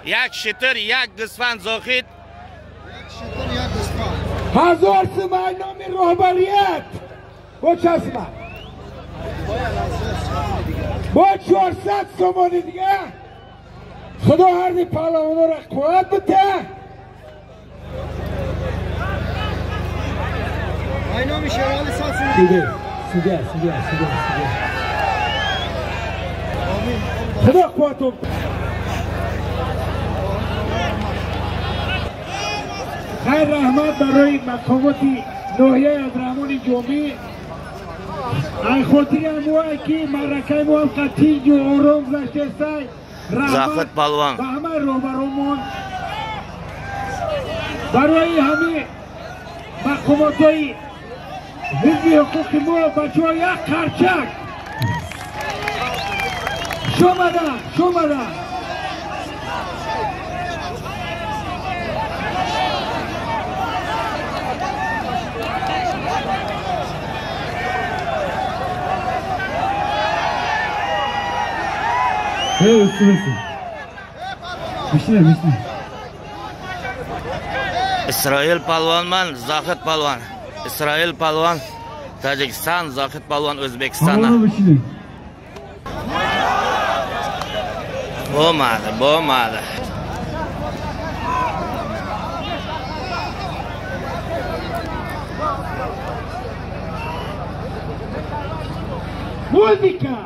Як шитр, як гӯсфанд Зохид. 1000 сумай номи роҳбарият. Бо часма. Бо 400 сомони дига. Худо ҳарди паҳлавонора қувват бите. Айноми Шерали сад. Судья, судья, судья, судья. Худо қувватон. Хайр раҳмат барои мақомоти ноҳияи Абдураҳмони Ҷомӣ. Ай хотири ҳамое ки маъракаи мо ҳам тинҷу ором гузаштесай. Зохид палвон. Ба ҳамаи роҳбаромон, барои ҳамаи мақомотҳои ҳифзи ҳуқуқи мо бачаҳо як қарчак. Шомада, шомада. Isroil palvonman, Zohid palvon. Isroil palvon Tojikiston, Zohid palvon O'zbekistondan. Bo'lmadi, bo'lmadi. Muzika!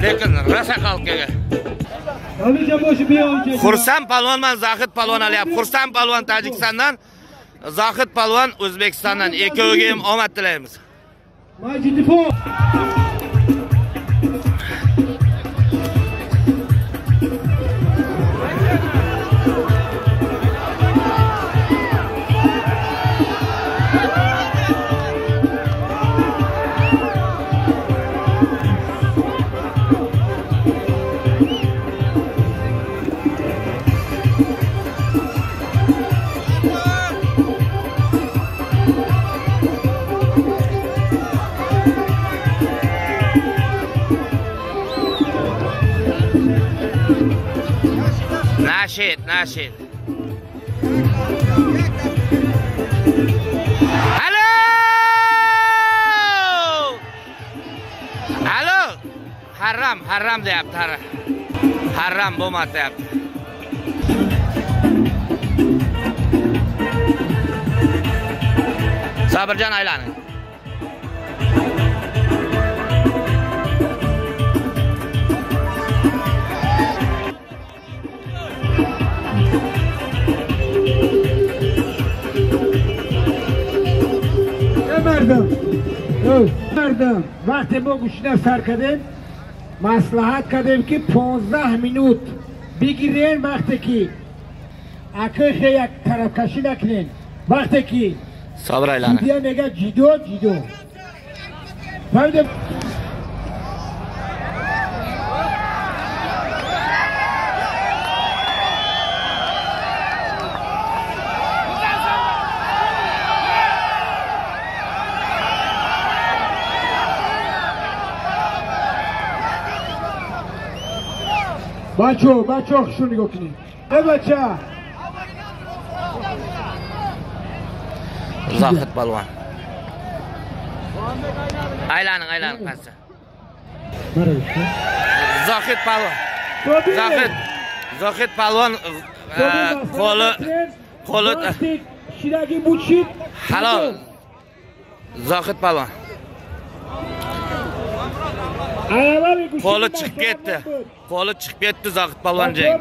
Lekin rosa xalqqa. Xursand palvonman, Zohid palvon alyapti. Xursand palvon Tojikistondan, Zohid palvon O'zbekistondan. Ikkoviga ham omad tilaymiz. Nashid, nashid. Alo! Alo! Haram, haram deyapti, haram. Haram bo'lmadi deyapti. Sabirjon aylaning. Мардам, вақте мо гӯшина сар кардем, маслиҳат кардем ки 15 минут бигирен, вақте ки акихе як тарафкашӣ накунен, вақте ки Собир айлани. Судья мега ҷидо, ҷидо. Фаҳмидем? Бачо, бачо, хушу нигоҳ кунед. Э бача. Zohid palvon. Aylaning, aylaning pastga. Zohid palvon. Zohid. Zohid palvon qo'li qo'li shiragi buchib. Halol. Zohid palvon. Qo'li chiqib ketdi. Qo'li chiqib ketdi Zohid palvon jang.